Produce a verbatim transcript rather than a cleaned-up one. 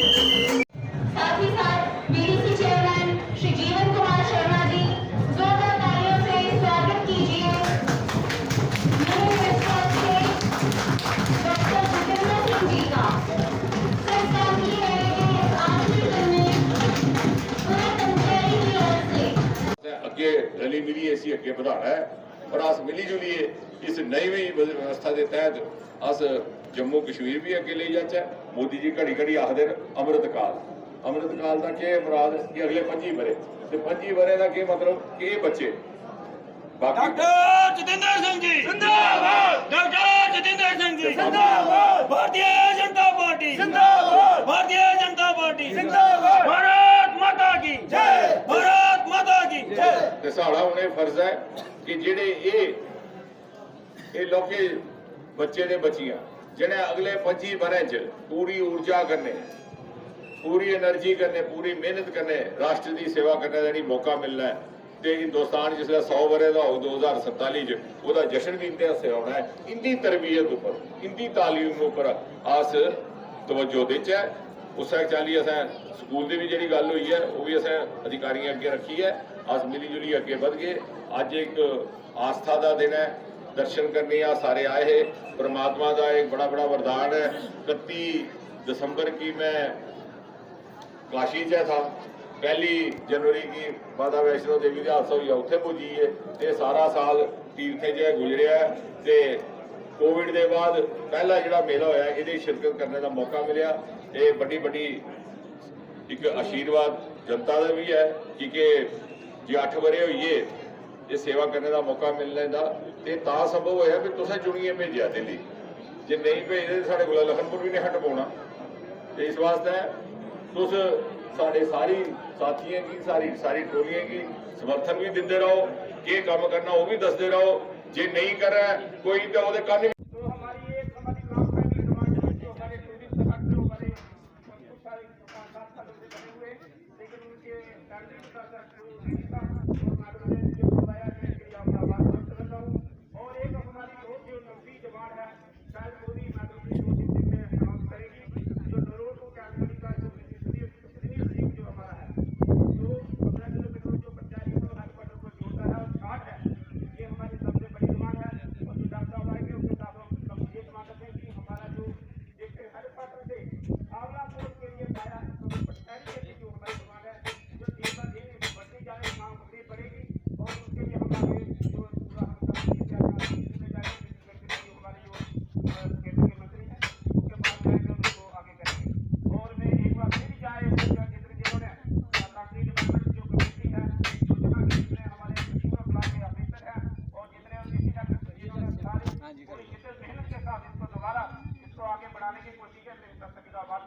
साथ ही साथ बीडीसी चेयरमैन श्री जीवन कुमार शर्मा जी, जोरदार तालियों से स्वागत कीजिए नए मेरे साथ से डॉक्टर जितेंद्र सिंह जी का। संस्कार की है कि इस आखिरी दिन में पूरे पंचायत की ओर से अग्गे रली मिलियै इसी अग्गे बधाना ऐ और अस मिली जुलियै इस नमीं व्यवस्था दे तैह्त अस जम्मू कश्मीर बी अग्गे लेई जाचै। मोदी जी घड़ी घड़ी आखदे न अमृतकाल, अमृतकाल दा केह् मुराद कि अगले पंजी ब'रे, ते पंजी ब'रे दा केह् मतलब कि एह् बच्चे बाकी डॉक्टर जितेंद्र सिंह जी जिंदाबाद। डॉक्टर जितेंद्र सिंह जी जिंदाबाद। भारतीय जनता पार्टी जिंदाबाद। भारतीय जनता पार्टी जिंदाबाद। भारत माता की जय। भारत माता की जय। ते साढ़ा हून एह् फर्ज ऐ कि जेह्ड़े एह् एह् लौह्के बच्चे ते बच्चियां जि'नें अगले पंजी ब'रें च पूरी ऊर्जा कन्नै, पूरी एनर्जी कन्नै, पूरी मेह्नत कन्नै राष्ट्र दी सेवा करने दा जेह्ड़ी मौका मिलना ऐ ते हिंदुस्तान जिसलै सौ ब'रे दा होग दो ज्हार सताली च, ओह्दा जश्न बी इं'दे हस्सै औना ऐ। इं'दी तरबियत उप्पर, इं'दी तालीम उप्पर अस तवज्जो देचै। उस्सै चाल्ली असें स्कूल दी बी जेह्ड़ी गल्ल होई ऐ, ओह् बी असें अधिकारियें अग्गें रक्खी ऐ। अस मिली जुलियै अग्गें बधगे। अज्ज इक आस्था दा दिन ऐ, दर्शन करने अस सारे आए हे। परमात्मा दा एक बड़ा बड़ा वरदान ऐ। इकत्ती दिसंबर गी मैं काशी च था, पैह्ली जनवरी गी माता वैष्णो देवी दा हादसा होई गेआ, उत्थै पुज्जी गे। ते सारा साल तीर्थे च गै गुजरेआ ऐ। ते कोविड दे बाद पैह्ला जेह्ड़ा मेला होएआ, एह्दे च शिरकत करने दा मौका मिलेआ। एह् बड्डी बड्डी इक आशीर्वाद जनता दा बी ऐ, की के जे अट्ठ ब'रे होई गे एह् सेवा करने दा मौका मिलने दा, ते तां संभव होएआ कि तुसें चुनियै भेजेआ दिल्ली। जे नेईं भेजदे ते साढ़े कोला लखनपुर बी नेईं हा टपोना। ते इस वास्तै तुस साढ़े सारी साथियें गी, सारी सारी टोलियें गी समर्थन बी दिंदे रहो, केह् कम्म करना ओह् बी दसदे रहो। जे नेईं करै कोई ते ओह्दे कन्न बी लेकिन उनके फैमिली का सर जो नहीं था और मैडम ने जो बताया, मैं इसके लिए आपका आभार व्यक्त करता हूँ। और एक हमारी बहुत जो नौकरी जवान है, शायद वो भी मैडम ने जो दिन में अनाउंस करेगी, जो नरोल को कैलगरी का जो मिनिस्ट्री, मिनिस्ट्री जो हमारा है, जो पंद्रह किलोमीटर जो पंचायत और हेडक्वार्टर को जोड़ता है और छाट है, ये हमारी सबसे बड़ी डिमांड है। और जो डॉक्टर साहब आएंगे, उनके साथ हम सब ये डिमांड रखते हैं कि हमारा जो एक हेडक्वार्टर से आंवला पोस्ट के लिए पाया है, तो पटकारी के लिए जो हमारी डिमांड है, जो दिन ब दिन बढ़ती जा रही मांग बढ़नी पड़ेगी और उसके लिए हम आगे जो पूरा हम काम किया जाएगा, जिम्मेदारी जो हमारे जो, अ, केंद्र के मंत्री हैं, उसके पास जाएंगे और उनको आगे करेंगे। और मैं एक बार फिर जाए जितने जिन्होंने, अ, कंट्री डिपार्टमेंट जो कमेटी है, जो जहाँ जितने हमारे पूरा ब्लॉक के ऑफिसर हैं और जितने उनकी पूरी जिद्दत मेहनत के साथ इसको दोबारा, इसको आगे बढ़ाने की कोशिश है, तो इन सब सभी का आभार।